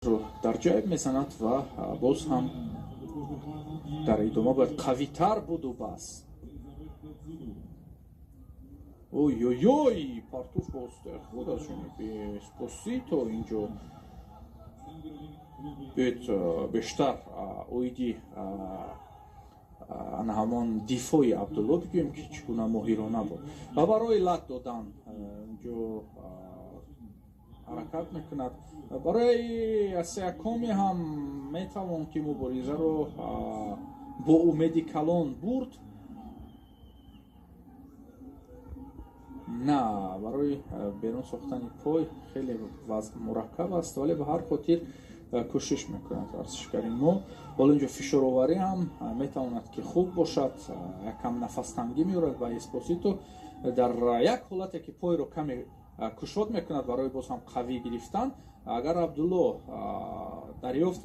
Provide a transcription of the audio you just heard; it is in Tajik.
Дар ҷайб мезанад ва боз ҳам дар идома бояд қавитар буду бас. Ой-ой-ой, партоф боз худ аз ҷониби Эспосито инҷо. Биёед, бештар оиди ана ҳамон дифои Абдулло бигӯем, ки чӣ гуна моҳирона буд ва барои лат додан инҷо ҳаракат мекунад. Барои Асиякоми ҳам метавон ки муборизаро бо умеди калон бурд. На, барои берун сохтани пой хеле вазъ мураккаб аст, вале ба ҳар хотир кӯшиш мекунад варзишгари мо. Ҳоло инҷо фишороварӣ ҳам метавонад ки хуб бошад, якам нафастангӣ меорад ба Эспосито дар як ҳолате ки пойро каме кушод мекунад барои боз ҳам қавӣ гирифтан. Агар Абдулло дарёфт